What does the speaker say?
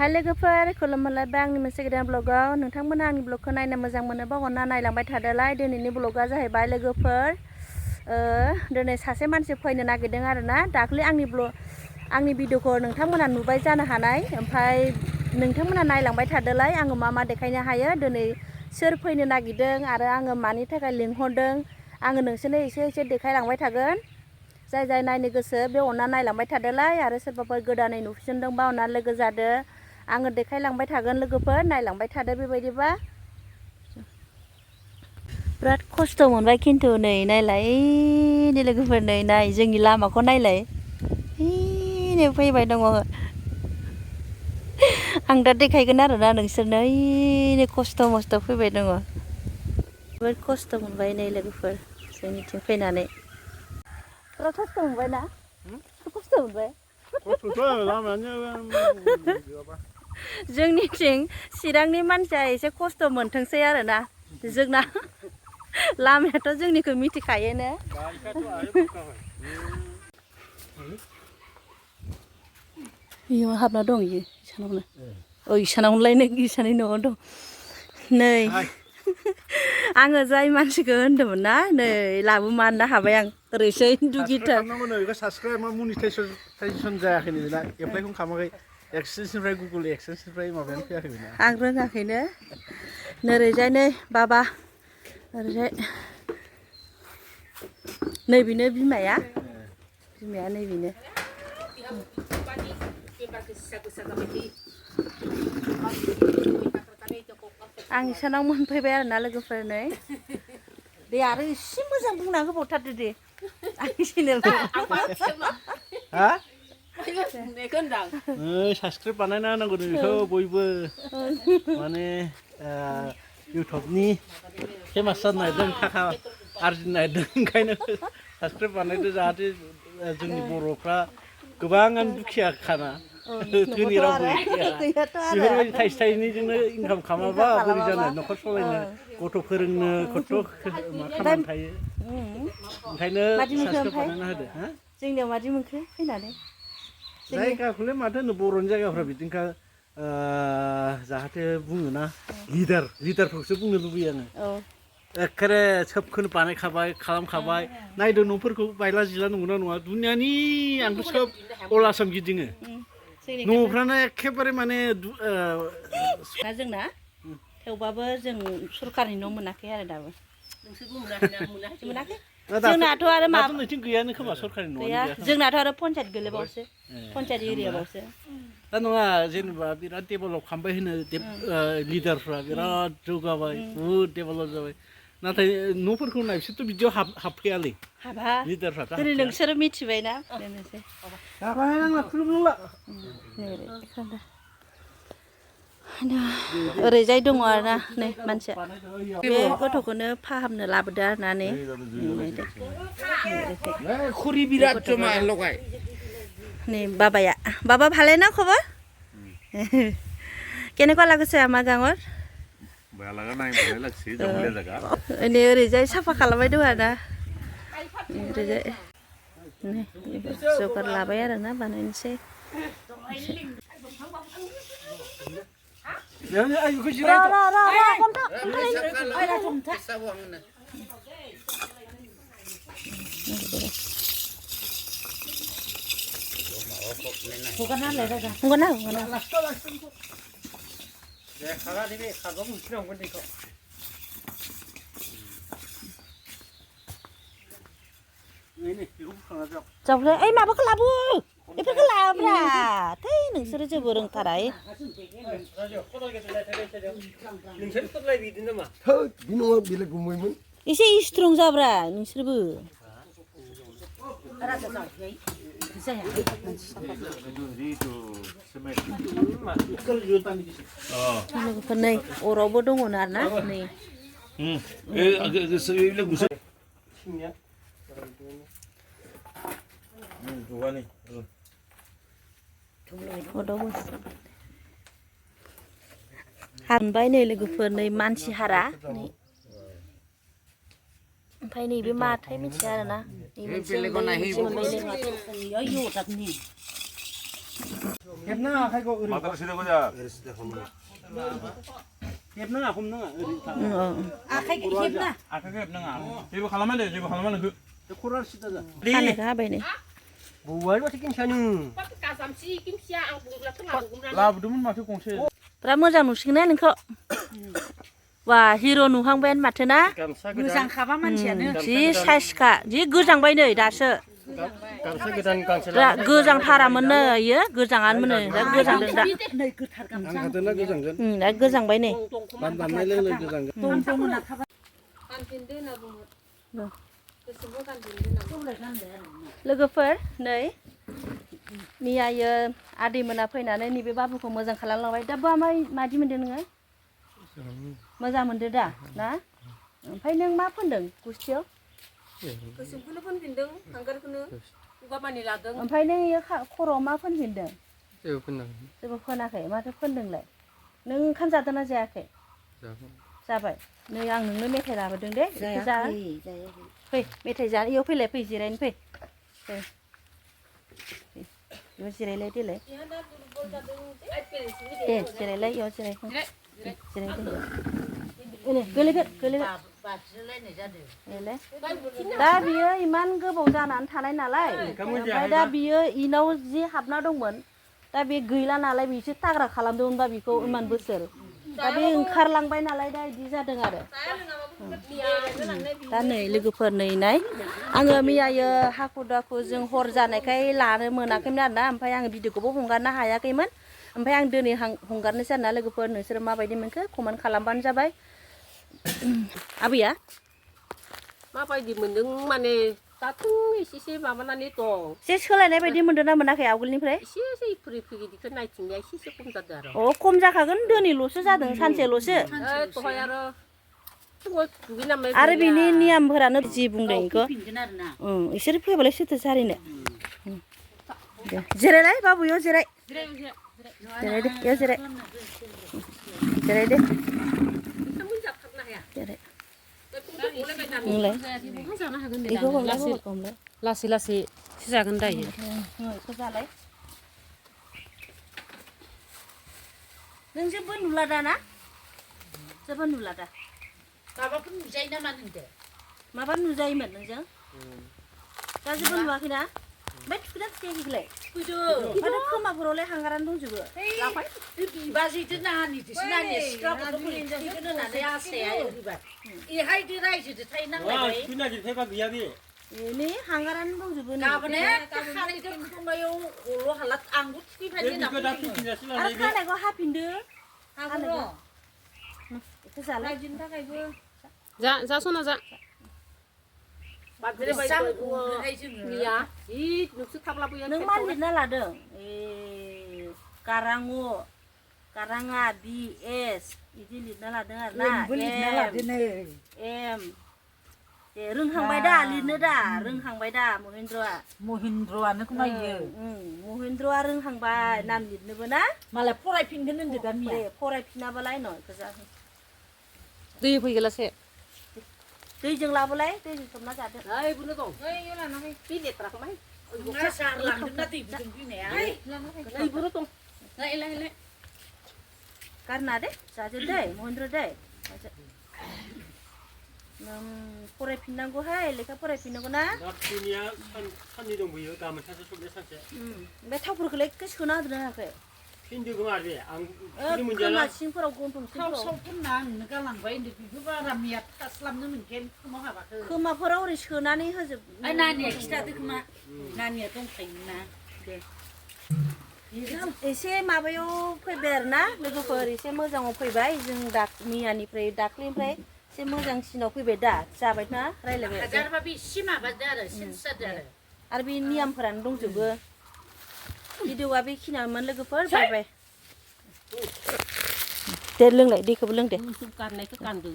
हाय लोगोफोर खुलुमलायबाय आंनि मोनसे गोदान ब्लगाव नोंथांमोना आंनि ब्लगखौ नायनो मोजां मोनोबा अनना नायलांबाय थादोलाय दिनैनि ब्लगा जाहैबाय लोगोफोर दिनै सासे मानसि फैनो नागिरदों आरोना दाख्लै आंनि भिडिअखौ नोंथांमोना नुबाय जानो हानाय ओमफ्राय नोंथांमोना नायलांबाय थादोलाय आङो मा देखायनो हायो दिनै सोर फैनो नागिरदों आरो आङो मानि थाखाय लिंहरदों आङो नोंसोरनो एसे देखायलांबाय थागोन जाय नायनो गोसो बे अनना नायलांबाय थादोलाय आरो सोरबाफोर गोदानै नुफिनदोंबा अनना लोगो जादो आङो देखायलांबाय थागोन लोगोफोर नायलांबाय थादो बेबायदिबा बिराद खस्थ' मोनबाय खिन्थु नै नायलाय नै लोगोफोर नै नाय जोंनि लामाखौ नायलाय नै फैबाय दङ आं दा देखायगोन आरोना नोंसोरनो नै खस्थ' मस्थ' फैबाय दङ बिराद खस्थ' मोनबाय नै लोगोफोर जोंनिथिं फैनानै बिराद खस्थ' मोनबाय ना खस्थ' मोनबाय जोंनिथिं चिरांनि मानसिया एसे खस्थ' मोनथोंसै आरोना जोंना लामायाथ' जोंनिखौ मिथिखायोनो इयाव हाबना दं इयो इसानावनो इसानावनोलायनो इसानि न'आव दं नै आङो जाय मानसिखौ होनदोंमोन ना नै लाबोमारनो हाबाय आं ओरैसै दुगिथार साबसक्राइब मनिटाइजेसन जायाखै नोंना एप्लाइखौनो खालामाखै एक्सेन्सनिफ्राय गुगोल एक्सेन्सनिफ्राय माबायानो फैयाखै बेना आं रोङाखैनो नोरैजाय नै बाबा ओरैजाय नैबेनो बिमाया नैबेनो आं इसानाव मोनफैबाय आरोना लोगोफोर नै दे आरो एसे मोजां बुंना होबावथारदो दे आंनि चेनेलखौ साबसक्राइब बानायना होनांगौ बेखौ बयबो माने इउटुबनि फेमास जानो नागिरदों थाखा आरजिनो नागिरदों ओंखायनो साबसक्राइब बानायदो जाहाथे जोंनि बर'फ्रा गोबाङानो दुखिया खाना धोनि रावबो बेफोरबायदि थाइसे थाइनैजोंनो इनकाम खालामाबा बोरै जानो न'खर सालायनो गथ' फोरोंनो खथ' मा खामानि थायो ओंखायनो साबसक्राइब बानायना होदो जोंनियाव मादि मोनखो फैनानै जायगाखौलाय माथो होनो बर'नि जायगाफ्रा बिदिनोखा जाहाथे बुङोना लिडारफोरखौसो बुंनो लुबैयो आङो एखेबारे सोबखौनो बानायखाबाय खालामखाबाय नायदो न'फोरखौ बायला जिला नंगौना नङा दुनियानि आंथ' सोब अल आसाम गिदिङो न'फ्रानो एखेबारे माने जोंना थेवबाबो जों सरकारनि न' मोनाखै आरो दाबो नोंसोरबो मोनाखै जोंनाथ' आरो माथो नोंथिं गैयानो खोमा सरकारनि न' गैया जोंनाथ' आरो पन्सायत गोलैबावसो पन्सायत एरियाबावसो दा नङा जेनेबा बिराद डेभेलप खालामबाय होनो लिडारफ्रा बिराद जौगाबाय बुहुद डेभेलप जाबाय नाथाय न'फोरखौ नाय बिसोरथ' बिदियाव हाबफैयालै हाबा लिडारफ्राथ' दिनै नोंसोरो मिथिबायना ओरैजाय दङ आरोना नै मानसिया बे गथ'खौनो फाहामनो लाबोदो आरोना नै नै বাবা ভালে না খবৰ কেনেকুৱা লাগিছে আমাৰ গাঁৱত বেয়া লাগা নাই ভালে লাগছে জংগলীয়া জায়গা এনে ওरैजाय साफा खालामबाय दं आरोना ओरैजाय नै जगार लाबाय आरोना बानायनोसै जावफ्ले ओइ माबाखौ लाबो बेफोरखौ लाब्रा थै नोंसोरो जेबो रोंथारा एसे स्ट्रं जाब्रा नोंसोरबो लोगोफोर नै अरावबो दङ आरोना नै हानबाय नै लोगोफोर नै मानसि हारा ओमफ्राय नैबे माथाय मिथिया आरोना हेबना आखाइखौ ओरै माथार सिदा गोजा हेबनाङा हमनाङा ओरै आखाइखौ हेबना आखाइखौ हेबनाङा जेबो खालामा दे जेबो खालामा नोंखो खरा सिदा जा खानायखौ हाबाय नै बौवाय माथो किमसानो लाबोदोंमोन माथो गंसे बिराद मोजां नुसिगोन नोंखौ वा हिर' नुहांबायानो माथो ना मोजांखाबा मानसियानो जि साइसखा जि गोजांबाय नै दासो गोजांथारामोन नै इयो गोजाङानो मोनो दा गोजांदों दा नै गोथार गामसा हादोंना गोजांगोन दा गोजांबाय नै दाननाय लोगो लोगो गोजांगोन दं मोनाखाबा लोगोफोर नै मियायो आदैमोना फैनानै नैबे बाबुखौ मोजां खालामलांबाय दा बा मादि मोनदों नोङो मोजां मोनदों दा ना ओमफ्राय नों मा फोनदों गुस्थियाव गोसोमखौनो फोनफिनदों हांगारखौनो गगामानि लादों ओमफ्राय नों इयो खर'आव मा फोनफिनदों जेबो फोनाखै माथो फोनदोंलाय नों ओंखाम जादोंना जायाखै जाबाय नै आं नोंनो मेथाइ लाबोदों दे जा फै मेथाइ जानो इयाव फैलाय फै जिरायनो फै इयाव जिरायलाय देलाय दे जिरायलाय इयाव जिराय गोलैगोन दा बियो इमान गोबाव जानानै थानाय नालाय ओमफ्राय दा बियो इनाव जि हाबना दंमोन दा बे गैला नालाय बिसो थाग्रा खालामदोंमोनबा बिखौ इमान बोसोर दा बे ओंखारलांबाय नालाय दा इदि जादों आरो दा नै लोगोफोर नै नाय आङो मैयायो हाखु दाखु जों हर जानायखाय लानो मोनाखैमोन आरोना ओमफ्राय आङो भिडिअखौबो हगारनो हायाखैमोन ओमफ्राय आं दिनै हगारनोसै आरोना लोगोफोर नोंसोरो माबायदि मोनखो कमेन्ट खालामबानो जाबाय आबैया माबायदि मोनदों माने दाथ' एसे माबानानै दं एसे सोलायनाय बायदि मोनदों ना मोनाखै आवगोलनिफ्राय एसे फैगिदिखौ नायथिंनाया एसे खम जादों आरो खम जाखागोन दिनैल'सो जादों सानसेल'सो दहाय आरो आरो बिनि नियमफोरानो जि बुंदों बेखौ इसोर फैबालाय सोरथो जारिनो जिरायलाय बाबु इयाव जिराय दे इयाव जिराय दे लासै लासै जागोन दायो नों जेबो नुला दा ना जेबो नुला दा माबाफोर नुजायो नामा नोंदो माबा नुजायोमोन नोंजों दा जेबो नुवाखैना ओमफ्राय थुखैना थुखैयाखैलाय माथो खोमाफोरावलाय हांगारानो दंजोबो लाफाय बिबाजैदो नानिदोसो नानि सिख्लाफोरखौ बोरै थुखैगोन होननानै आसाया ओरैबाय इहायदो रायजोदो थायो नांलायबाय नै हांगारानो दंजोबो गाबोने खानायदो खोमायाव हल' हाला आंबो थुखैफायो होनना आरो खानायखौ हाफिनदो बेखौ जालाय जा सना जा नों मा लिरना लादों गाराङा BS बिदि लिरना लादों आरो ना एम दे रोंहांबाय दा लिरनो दा रोंहांबाय दा महिन्द्रआनो खोनायो महिन्द्रआ रोंहांबाय नाम लिरनोबो ना मालाय फरायफिनगोन होनदो दा मिया फरायफिनाबालाय न' बेखौ जा दै फैगोलासे दैजों लाबोलाय दैजों सोमना जादो बुनो दं लानानै बे लेथ्राखौ माय सार लांदोंना दैजों फैनाया दैबुनो दं गारना दे जाजोब दे महिन्द्र दे फरायफिननांगौहाय लेखा फरायफिननांगौ ना साननै दंबोयो गाबोन सानसे सबनिया सानसे बे थावफोरखौलाय सोना होदों हायाखै फिनदों आरो आं खोमा सिंफोराव गन्थं थाव सावफोरना आंनो गालांबाय होनदो बेबो बारा मिया थास्लाबनो मोनखाया खोमाव हाबाखै खोमाफोराव ओरै सोनानै होजोब नानिया खिथादो खोमा नानिया दंखायोना दे एसे माबायाव फैबाय आरो ना लोगोफोर एसे मोजाङाव फैबाय जों मैयानिफ्राय दाख्लैनिफ्राय एसे मोजांसिनाव फैबाय दा जाबाय ना रायज्लायबाय हाजारबाबो एसे माबादो आरो सेन्स जादो आरो बे नियमफोरानो दंजोबो भिडिअआ बेखिनियावमोन लोगोफोर बाय बाय दे लोंलाय दैखौबो लों दे गाननायखौ गानदो